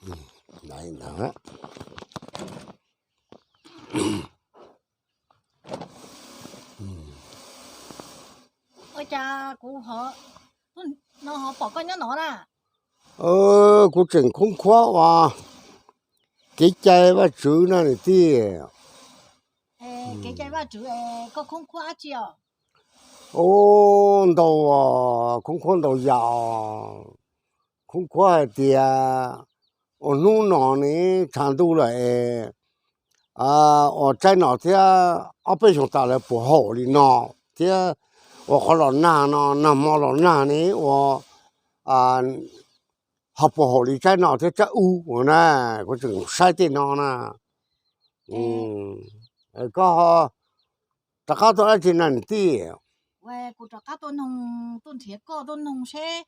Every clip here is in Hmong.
Ua cas kuv no ho pom koj nyob no na? Kuv tseem khoob khuab ua kev cai Vajtswv no niam tij. Kev cai Vajtswv, koj khoob khuab dab tsi os? Ub, ntau, khoob khuab ntau yam. Khoob khuab hais tias ua hnub no ne, tshav ntuj lawm es ua tsaib no thiab ob peb xyoos tas lawv puas haum li no thiab, ua qhov los nag no, nag hmo los nag ne ua ho puas haum li tsaib no thiab tsaib ub na. Kuv tseem saib tej no na. Koj rov qab tuaj dab tsi na niam tij? Kuv rov qab tuaj noog, tuaj nrhiav koj tuaj noog seb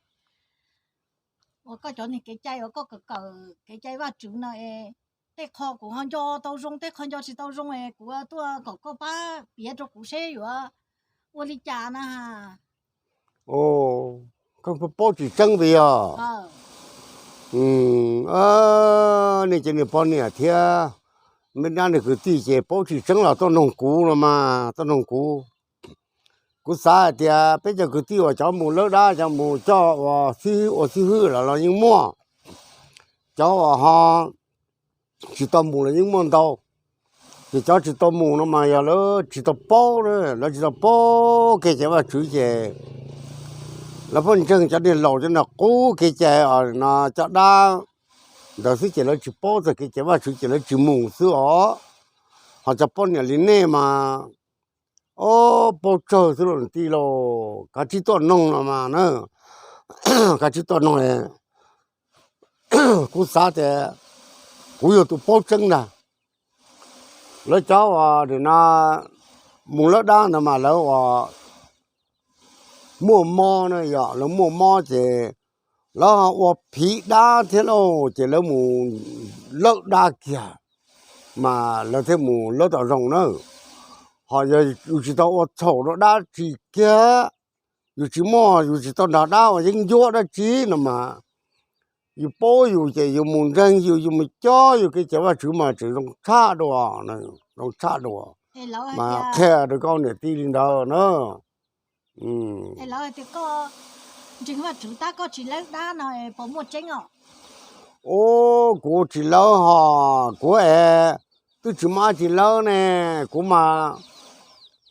uas koj cov niag kev cai uas koj kawm kawm kev cai Vajtswv no es tej qho kuv ho nco tau zoo, tej qho nco tsis tau zoo es kuv tuaj kom koj pab piav rau kuv seb yuav ua li cas na. Koj paub tsis tseeb tiag yog? Nej cov niag poj niam thiab me dab niag kwv tij ces paub tsis tseeb los tuaj noog kuv no mas, tuaj noog kuv. Kuv xav hais tias peb cov kwv tij uas cov mus lawb dab, cov mus coj ua xib hwb, ua xib hwb los los yeej muaj. Cov uas ho tsis tau mus los yeej muaj ntau. Ces cov tsis tau mus no mas yog lawv tsis tau paub, lawv tsis tau paub kev cai Vajtswv ces lawv pheej ntseeg cov niag laus cov niag qub kev cai no coj dab ntawd xwb ces lawv tsis paub txog kev cai Vajtswv ces lawv tsis mus xwb os. Ho cov poj niam li nej mas, o, paub tsawg xwb los tij lauj, kav tsij tuaj noog no mas na, kav tsij tuaj noog. Kuv xav tias kuv yog tus paub tseeb ntag. Lawv cov uas no mus lawb dab ntawd mas lawv uas muaj mob na, yog lawv muaj mob ces lawv ua phiv dab thiab lauj, ces lawv mus lawb dab kiag mas lawv thiaj mus lawb tau zoo na. Ho yog yus tsis tau ua txhaum rau dab tsi kiag, yus tsis muaj, yus tsis tau nrog dab ua yeeb ncuab dab tsi no mas yus paub yus ces yus mus ntseeg yus, yus mus cob yus kev cai Vajtswv mas tseem zoo tshaj dua, zoo tshaj dua. Mas qhia rau koj niam tij li ntawd na. Lawv hais tias koj ntseeg Vajtswv tab koj tsis lawb dab no puas muaj tseeb os? Ub, kuv tsis lawb hos, kuv es twb tsis muaj dab tsi lawb ne. Kuv mas,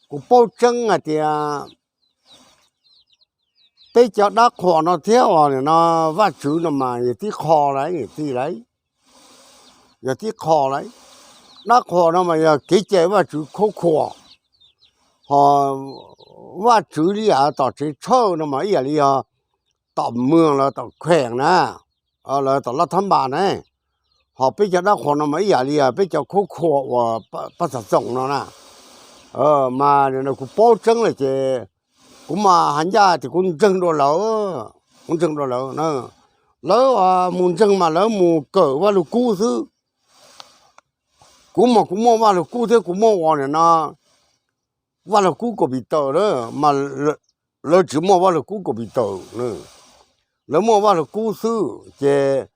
kuv paub tseeb hais tias peb cov dab qhuas no thiab uas no Vajtswv no mas yog tib qho lauj, niam tij lauj, yog tib qho lauj. Dab qhuas no mas yog kev cai Vajtswv khub khuas, ho Vajtswv li yam tom tsev tshawj no mas ib yam li yog tom mwg los tom kheem na, los tom laj thab npas na. Ho peb cov dab qhuas no mas ib yam li yog peb cov khub khuas uas paj txog txoos no na. Mas kuv paub tseeb lawm ces kuv mas hais ncaj tias kuv ntseeg dua lawm, kuv ntseeg dua lawm na. Lawv mus ntseeg mas lawv mus kawm Vaj Lug Kub xwb. Kuv mas kuv muaj Vaj Lug Kub thiab kuv muaj uas nim no Vaj Lug Kub kaum pis tawm na, mas lawv tsis muaj Vaj Lug Kub kaum pis tawm, lawv muaj Vaj Lug Kub xwb ces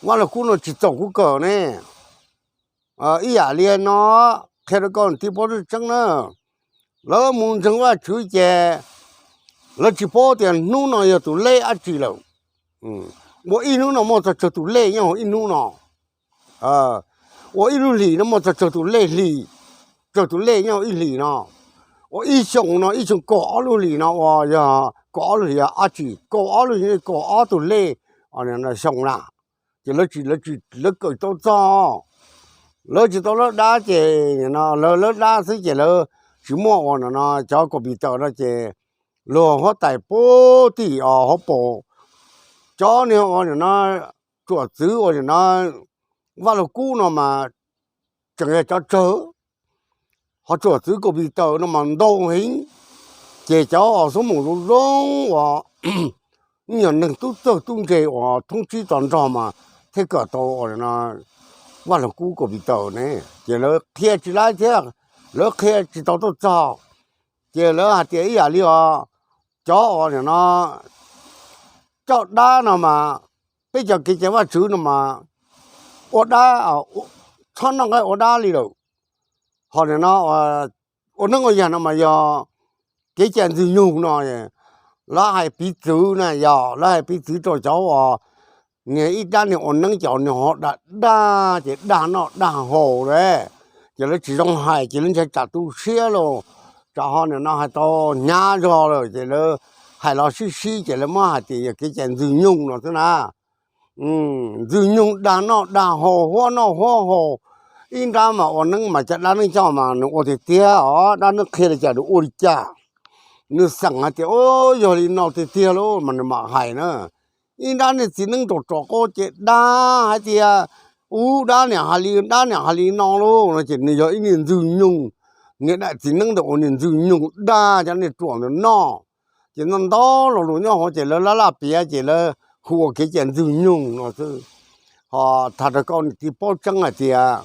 Vaj Lug Kub no tsis txaus kuv kawm ne. Ib yam li no, qhia rau koj tij paub tseeb na, lawv mus ntseeg Vajtswv ces lawv tsis paub tias hnub no yog tus lej dab tsi lawm. Ua ib hnub no muaj txog tsawg tus lej nyob hauv ib hnub no. Ua ib lub hlis no muaj txog tsawg tus lej hlis, tsawg tus lej nyob hauv ib hlis no. Ua ib xyoo no, ib xyoo kaum ob lub hlis no, ua yog kaum ob lub hlis yog dab tsi, kaum ob lub hlis kaum ob tus lej xyoo na. Ces lawv tsis, lawv kawm tsis tau txog, lawv tsis tau lawb dab ces lawv lawb dab xwb ces lawv tsis muaj uas nim no cov kaum pis tawm no ces luag huab tais pub tim os hauv paus, cov niag uas nim no tsuam txwv uas nim no Vaj Lug Kub no mas tseem yog cov tsawg, ho tsuam txwv kaum pis tawm no mas ntau heev. Ces cov uas xuab moos zoo zoo uas nyuag neeg tub txawg tub ntse uas thoob tsib tog nrog mas thiaj kawm tau uas nim no Vaj Lug Kub kaum pis tawm ne. Ces lawv qhia tsis laib thiab, lawv qhia tsis tau tuaj txog. Ces lawv hais tias ib yam li os, cov uas nim no coj dab no mas, peb cov kev cai Vajtswv no mas ua dab, txhob noj nqaij ua dab li lawm. Ho nim no ua neeb ua yaig no mas yog kev cai ntxwg nyoog no, lawv hais piv txwv na, yog lawv hais piv txwv rau cov uas niag ib dab niag ua neeb ces niag ho dag dag ces dag noj dag haus lawm, ces lawv tsis zoo hais ces lawv ntshai tsam tu siab los, tsam ho nim no hais tau hnyav zog lawm ces lawv hais los sib sib ces lawv muab hais tias yog kev cai ntxwg nyoog no xwb na. Ntxwg nyoog dag noj dag haus, huab noj huab haus. Ib nrab mas ua neeb mas cov dab neeb coj mas nws ua tiag tiag os, dab neeb qhia li cas nws ua li cas. Nws xeem hais tias, o, yog li no tiag tiag lauj mas nws mam hais na. Ib nrab niag txiv neeb rau rov qab ces dag hais tias, ub, dab niam hais li, dab niam hais li no lauj no ces nws yog ib niag ntxwg nyoog, niag daim txiv neeb ntawd ua niag ntxwg nyoog dag cov niag ruam ntawd noj. Ces ntau ntau lo lus nyob hauv ces lawv laj laj piav ces lawv hu ua kev cai ntxwg nyoog no xwb. Ho tham rau koj niam tij paub tseeb hais tias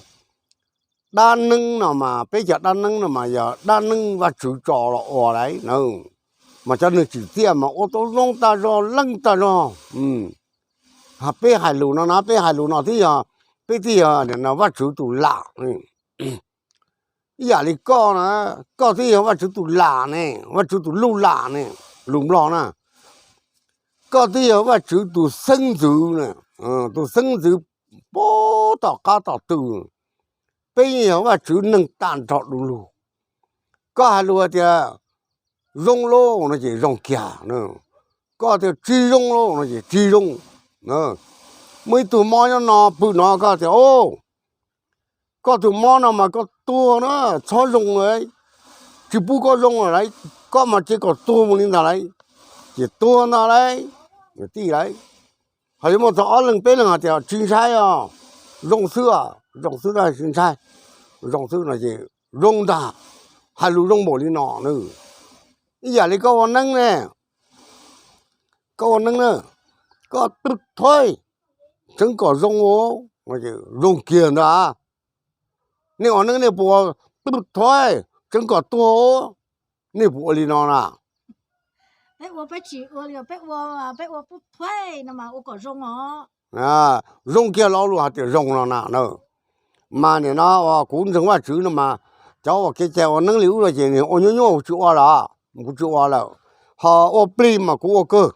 dab neeb no mas peb cov dab neeb no mas yog dab neeb Vajtswv tso los ua lauj na. Mas cov neeg tsim txiaj mas ua tau zoo tag zog leej tag zog. Peb hais lus no na, peb hais lus no twb yog, peb twb yog Vajtswv tus lam. Ib yam li koj na, koj twb yog Vajtswv tus lam ne, Vajtswv tus luj lam ne, lus Nplog na. Koj twb yog Vajtswv tus xeeb ntxwv, tus xeeb ntxwv puag tom qab tom twg. Peb yeej yog Vajtswv neeg tag nrho du lug. Koj hais lus tias zoo lauj no ces zoo kiag. Koj tias tsis zoo lauj no ces tsis zoo. Muaj ib tug mob nyob no pw no koj tias, o, koj tus mob no mas koj tuag na, txhob zoo lauj, tsis pub koj zoo lawm lauj, koj mas ces kom tuag mus li ntag lauj. Ces tuag ntag lauj, tij lauj. Ho yuav muaj txog ob leeg peb leeg hais tias tsis ntshai os, zoo xwb, zoo xwb tsis ntshai, zoo xwb no ces zoo ntag. Hais lus zoo npaum li no na. Ib yam li koj ua neeb ne, koj ua neeb na, koj tub thuaib tseev kom zoo, zoo kiag ntag. Nej ua neeb nej puas tub thuaib tseev kom tuag, nej puas ua li no na? Peb ua, peb tsis ua li, peb ua, peb ua tub thuaib no mas ua kom zoo os. Zoo kiag los lus hais tias zoo no na. Mas nim no kuv ntseeg Vajtswv no mas cov uas kev cai ua neeb li ub no ces nws ua nyuaj nyuaj kuv tsis ua lawm, kuv tsis ua lawm. Ho ua plig mas kuv ua kawg.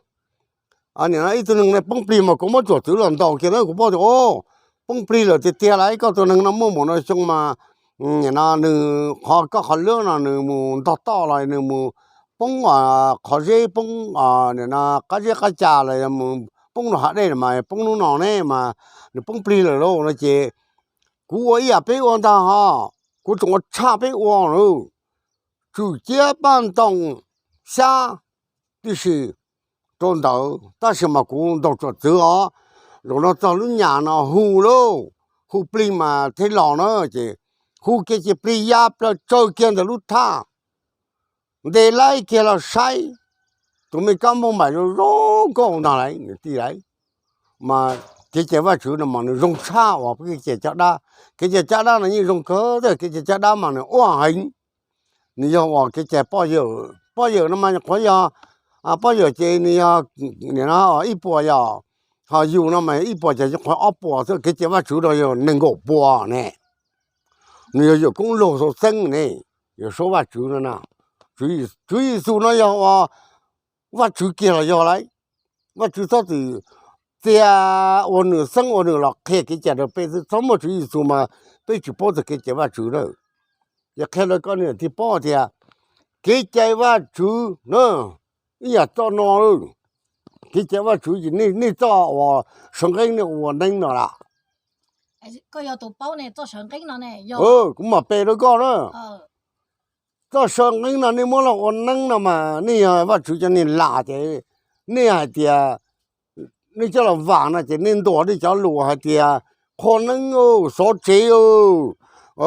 Nim no ib tug neeg poob plig mas kuv muab tsuam txwv los ntaus kiag na, kuv paub tias, o, poob plig lawm tiag tiag lauj, koj tus neeg no muaj npaum no xyoo mas nim no nws qhov koj qhov lwb no nws mus ntog toj los nws mus poob qhov zeb, poob nim no qab zeb qab ca los mus poob rau hav dej no mas poob hnub no ne mas nws poob plig lawm lauj no ces kuv ua ib yam peb ua ntag ho, kuv tseem ua tshaj peb ua lauj. Tswm ciab paj ntoos xyab tib si rau ntawd tab sis mas kuv ntaus tsuam txwv os. Zaum no txog lub nyam no hu lauj, hu plig mas thiaj los na ces hu kiag ces plig ya plaws tsaws kiag ntawm lub thaj, ntes laib kiag los saib, tus me kab npauj npaim zoo zoo nkauj ntag lauj, nws tij lauj. Mas kev cai Vajtswv no mas nws zoo tshaj uas kev cai caj dab. Kev cai caj dab no yeej zoo kawg, kev cai caj dab mas nws ua heev. Nws yog uas kev cai poj yawm, poj yawm no mas qhuav yog poj yawm ces nws yog nim no ib puas yom, ho yus no mas ib puas ces qhuav ob puas xwb, kev cai Vajtswv no yog nees nkaum puas ne. Nws yog yawm koob laug xauv xeeb ne, yog suab Vajtswv no na. Tswv Yexus no yog uas Vajtswv kiag los yog lauj. Vajtswv txhob txwm txia ua nws xeeb ua nws los qhia kev cai rau peb xwb, txhob muaj Tswv Yexus mas peb tsis paub txog kev cai Vajtswv na. Yog qhia rau koj niam tij paub tias kev cai Vajtswv na ib yam txoj no, kev cai Vajtswv ces nej txoj uas sawv nqeeb nej ua neeb no las. Kuv mam pe rau koj na. Txoj sawv nqeeb no nej muab los ua neeb no mas nej yog Vajtswv cov niag lam ces nej hais tias nej coj los vam no ces nej ntuas nej cov lus hais tias qhua neeb, xov tsev,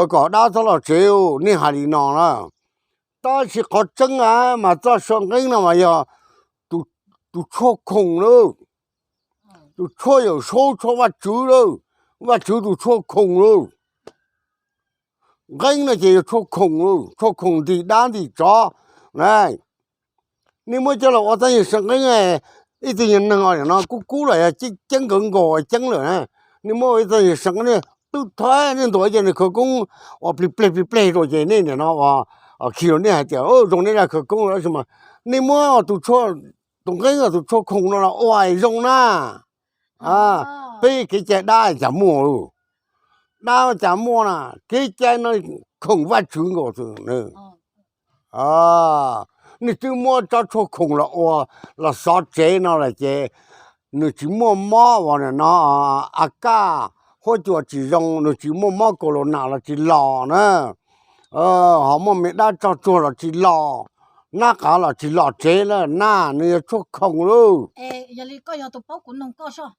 kom dab txhob los tsev, nej hais li no na. Tab sis qhov tseeb a mas txoj sawv nqeeb no mas yog tus tshuaj khoom lauj, tus tshuaj Yawm Saub tshuaj Vajtswv lauj, Vajtswv tus tshuaj khoom lauj. Nqeeb no ces yog tshuaj khoom lauj, tshuaj khoom ntim dab ntim tsov. Nej muab coj los ua txoj niag sawv nqeeb, ib tug niag neeg no kub kub los yog ceeb nkawd nkaus ceeb lawm na, Nej muab ua ib txoj seem, nej twb thov nej ntuas ces nws khawv koob ua plig pleg plig pleg rau ces nej nim no ua khi rau nej hais tias zoo nej zaj khawv koob lawm tab sis mas nej muab tus tshuaj, tus nqeeb tus tshuaj khoom no los ua zoo na. Peb kev cai dab cas muaj, dab cas muaj na, kev cai no khoom Vajtswv nkaus xwb. Nej twb muab tsob tshuaj khoom los ua, los xov tsev no lawm ces nws tsis muaj mob uas nim no a kaj, huab cua tsis zoo, nws tsis muaj mob kaus laus nas los tsis los na, ho muaj me dab tsog tsuag los tsis los, nab qav los tsis los tsev lawm na, nws yog tshuaj khoom lauj. Yog li koj yog tus paub kuv nug koj soj,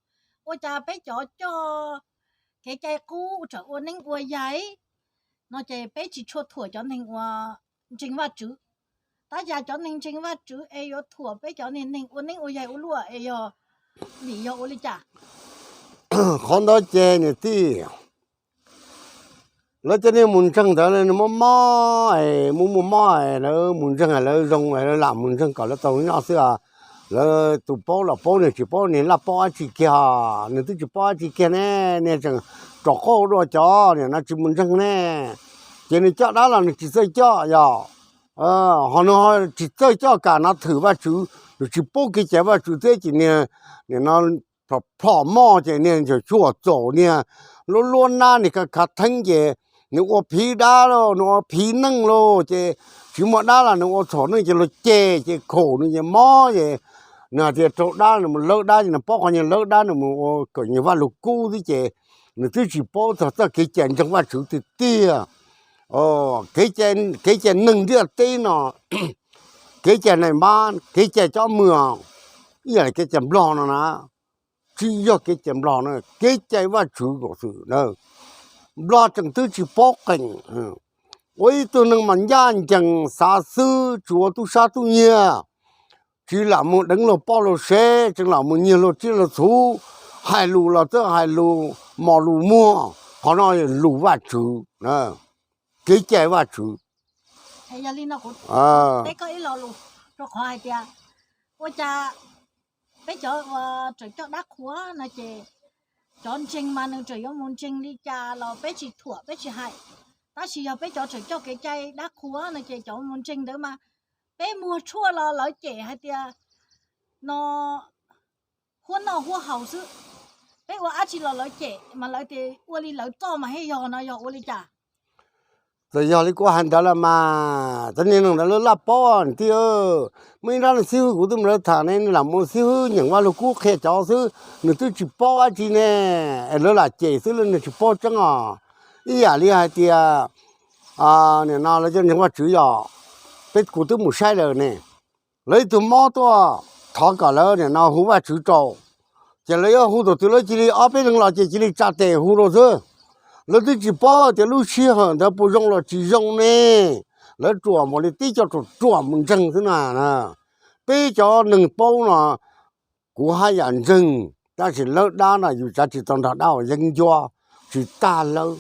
ua cas peb cov coj kev cai qub tseem ua neeb ua yaig no ces peb tsis tshua thuam cov neeg uas ntseeg Vajtswv? Tab cas cov neeg ntseeg Vajtswv es yuav thuam peb cov niag neeg ua neeb ua yaig ua luaj es yog vim yog ua li cas? Qhov ntawd ces niam tij, lawv cov niag mus ntseeg ntawd nws mob mob, mus muaj mob lawv mus ntseeg lawv zoo, lawv lam mus ntseeg kom lawv tau noj xwb. Lawv tus paub los paub, nws tsis paub, nws laj paub dab tsi kiag, nws twb tsis paub dab tsi kiag ne, niag tseem rov qauj dua cov niam no tsis mus ntseeg ne, ces nws coj dab los nws tsis txawj coj yog, ho nws tsis txawj coj kam no thwm Vajtswv, nws tsis paub kev cai Vajtswv thiab ces niag nim no plhom moj ces niag ncaws xyuam txaus, niag luab luab nab, niag khav khav theeb ces nws ua phiv dab lauj, nws ua phiv neej lauj, ces tsis muaj dab los nws ua txhaum neej ces luag cem ces khaum nws ces mob ces nws hais tias raug dab, nws mus lawb dab ces nws paub qhov niag lawb dab, nws mus ua kom nyias Vaj lug kub xwb ces nws twb tsis paub txog txoj kev cai ntseeg Vajtswv tiag tiag. Kev cai neeg ntiaj teb no, kev cai nais npab, kev cai cob mws, ib yam li kev cai Nplog no na, tsis yog kev cai Nplog na, kev cai Vajtswv nkaus xwb. Nplog tseem twb tsis paub qees, ua ib tug neeg mas ncaj ncees xav xwb, tsis ua tub sab tub nyiag, tsis lam mus deev luag poj luag sev, tseem lam mus nyiag luag tsiaj luag txhu, hais lus los twb hais lus mos lus muag, qhov no lus Vajtswv, kev cai Vajtswv. Yog li no kuv teb koj ib lo lus, rau qhov hais tias ua cas peb cov uas tseem coj dab qhuas no ces cov ntseeg mas nws tseem yuav mus ntseeg li cas los peb tsis thuam peb tsis hais, tab sis yog peb cov tseem coj kev cai dab qhuas no ces cov mus ntseeg ntawd mas peb muag tshuaj los lawv cem hais tias no huab noj huab haus xwb, peb ua dab tsi los lawv cem mas lawv tias ua li lawv txoj mas thiaj yog no yog ua li cas? Txawm yog li kuv hais ntawd los mas cov niag neeg ntawd lawv laj paub niam tij. Muaj ib nrab neeg xib hwb kuv twb mus lawv tham ne, nws lam mus xib hwb nyeem Vaj Lug Kub qhia cov xwb, nws twb tsis paub dab tsi ne, es lawv lam cem xwb, lawv nws tsis paub tseeb os. Ib yam li hais tias nim no lawv cov ntseeg Vajtswv yog, peb kuv twb mus saib lawm ne, lawv ib tug mob tuaj thov kom lawv nim no hu Vajtswv rau, ces lawv yuav hu tus twg lawv cia li ob peb leeg los ces cia li tsa tes hu rau xwb. Lawv twb tsis paub tias lub sij hawm ntawd puas zoo los tsis zoo ne, lawv ruam mus li tib co ruam ruam mus ntseeg xwb na. Peb cov neeg paub no, kuv haj yam ntseeg, tab sis lawb dab no yus tsav tsis tau nrog dab uas yeeb ncuab, tsis tag lawb.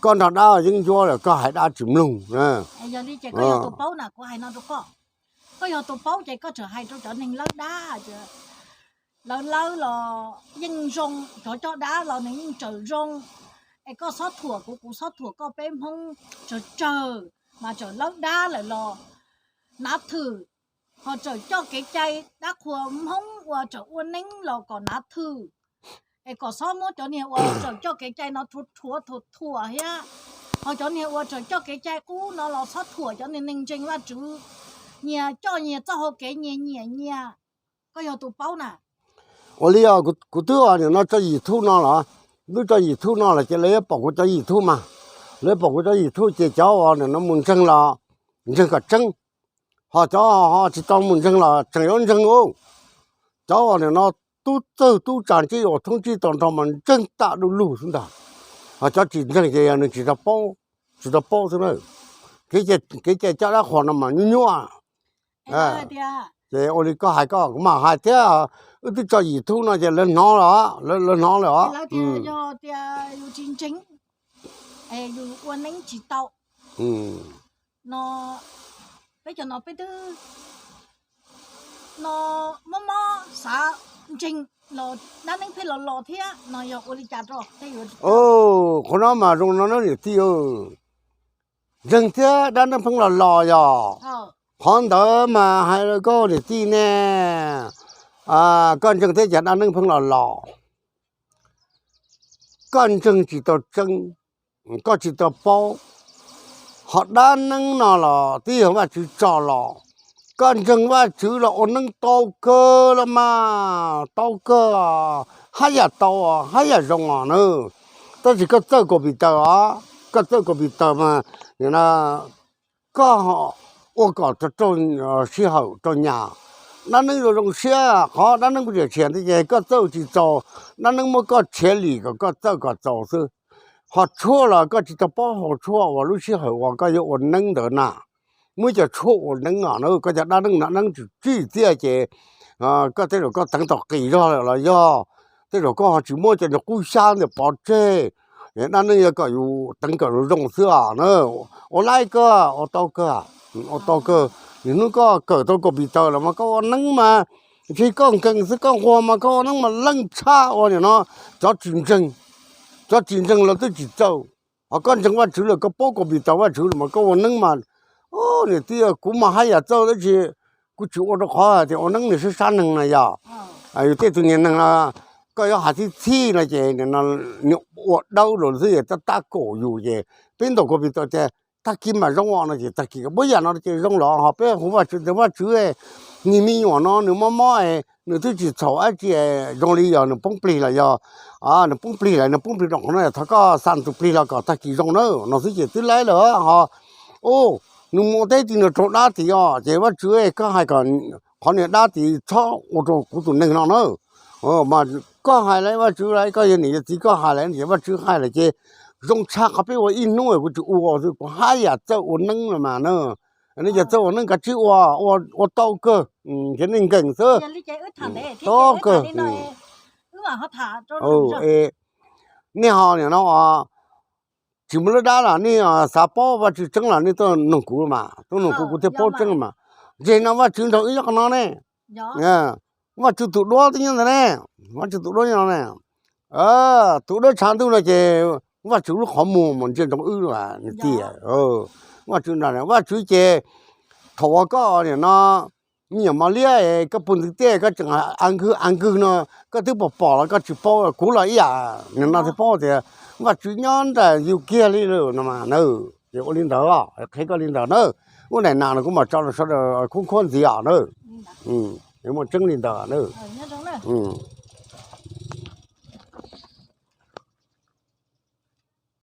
Koj nrog dab uas yeeb ncuab lawm koj hais dab tsis mloog. Yog li ces koj yog tus paub na, kuv hais no rau koj, koj yog tus paub ces koj tseem hais rau cov neeg lawb dab, lawv lawb los yeej zoo, cov coj dab los nws yeej tseem zoo. Es koj xob thuam kuv, kuv xob thuam koj, peb Hmoob tsawg tsawg mas tseem lawb dab lawm los nav thwm, ho tseem coj kev cai dab qhuas Hmoob uas tseem ua neeb los kom nav thwm. Es kom xob muab cov niag uas tseem coj kev cai no rhuav rhuav thuam thuam thiab, ho cov niag uas tseem coj kev cai qub no los xob thuam cov niag neeg ntseeg Vajtswv, nyias coj nyias txoj hau kev nyias nyiam nyias. Koj yog tus paub na. Ua li os, kuv twb nim no tso YouTube no los, twb tso YouTube no los ces lawv yuav pom kuv cov YouTube mas, lawv yuav pom kuv cov YouTube ces cov uas nim no mus ntseeg los ntseeg kom tseeb, ho cov ho tsis tau mus ntseeg los tseem yuav ntseeg. Cov uas nim no tub txawg tub tsa ntsib uas thoob tsib tau nrho mas ntseeg tag du lug xwb ntag, ho cov tsis ntseeg ces yog nws tsis tau paub, tsis tau paub xwb na. Kev cai coj dab qhuas no mas nyuaj nyuaj. Ces ua li koj hais koj kuv mam hais thiab, wb twb tso YouTube no ces lawv hnov los, lawv hnov lawm os. Yog tias yus tsis ntseeg, yus ua neeb tsis tau no, peb cov no peb twb no mob mob xav ntseeg, Qhov no mas zoo no na niam tij, ntseeg thiab dab neeb pheej los los yog. Qhov ntawd mas hais rau koj niam tij ne, koj ntseeg thiab cas dab neeb pheej los los, koj ntseeg tsis tau tseeb, koj tsis tau paub. Ho dab neeb no los twb yog Vajtswv tso los, koj ntseeg Vajtswv los ua neeb tau kawg los mas, tau kawg, haj yam tau, haj yam zoo os na. Tab sis koj txawj kaum pis taws os, koj txawj kaum pis taws mas koj ua kom raug sij hawm rau nyas. Dab neeb zoo zoo siab, qhov dab neeb pes tsawg tshiav ntawd ces koj txawj tsis txaus, dab neeb muab koj tshiav lim kom koj txawj kom txaus xwb. Ho tshuaj los koj tsis tau paub hau tshuaj uas lub sij hawm uas koj yuav ua neeb ntawd na, muab cov tshuaj ua neeb os na, koj cov dab neeb no dab neeb tsis tsij txiaj ces koj tej zaum koj teev tau qis zog lawm los yog tej zaum koj ho tsis muab cov niag qub xyab ntawd pov tseg. Dab neeb yuav kom yus teev kom zoo zoo xwb os na. Ua laib kawg, ua tau kawg, ua tau kawg. Niaj hnub koj kawm tau kaum pis taws los mas koj ua neeb mas, ntshe koj nkees xwb koj nquag mas koj ua neeb mas leej tshaj ua nim no cov tsis ntseeg. Cov tsis ntseeg los twb tsis txawj, ho koj ntseeg Vajtswv lawm koj paub kaum pis taws Vajtswv lawm mas koj ua neeb mas, niam tij, kuv mas haj yam txawj tab sis kuv tsis ua rau qhov tias ua neeb nws sab sab neeg na yog. Yus tej tus niag neeg no koj yuav hais txhij txhij no ces nws ua dawb rau xwb es tab tab kaum yus ces peb ntaus kaum pis taws tias tag kis mam zoo os no ces tag kis muab yam no ces zoo los ho peb hu Vajtswv tias Vajtswv, niag me nyuam no nws mob mob, nws twb tsis txhaum dab tsi, zoo li yog nws poob plig los yog nws poob plig lawm, nws poob plig rau qhov no thov koj xa tus plig los kom tag kis zoo na no xwb ces twb laib lawm ho. Nws mus ua teb tid nws raug dab tid os ces Vajtswv, koj hais kom qhov niag dab tid txhob ua rau kuv tus neeg no na. Mas koj hais lawm Vajtswv lawm, koj yog niam yog txiv koj hais lawm ces Vajtswv hais lawm ces zoo tshaj qhov peb ua ib hnub kuv tsis ua xwb, kuv haj yam txawj ua neeb no mas na. Nej cov txawj ua neeb kav tsij ua, ua tau kawg, ces nej nkees xwb. Tau kawg. Nej ho nim no tsis muaj lub dab los nej xav paub Vajtswv tseeb los nej tuaj noog kuv mas, tuaj noog kuv, kuv thiaj paub tseeb mas. Ntses no Vajtswv nrog wb nyob qhov no ne. Vajtswv tus duab twb nyob ntawd ne. Vajtswv tus duab nyob ne. Tus duab tshav ntuj no ces Vajtswv lub qhov muag mas ntsia ntsoov wb niam tij. Vajtswv, Vajtswv ces thaum uas koj nim no me nyuam mos liab koj puag ntxwv tiaj koj tseem a nkwg a nkwg no, koj twb pom pom los koj tsis paub, kuv los ib yam nim no thiaj paub tias Vajtswv nyob nram yus kiag li lawm no mas na. Ces ua li ntawd, qhia koj li ntawd na. Lub daim nas no kuv mam tso rau sawv daws khub khuab ntxiv os na. Muaj tseeb li ntawd na.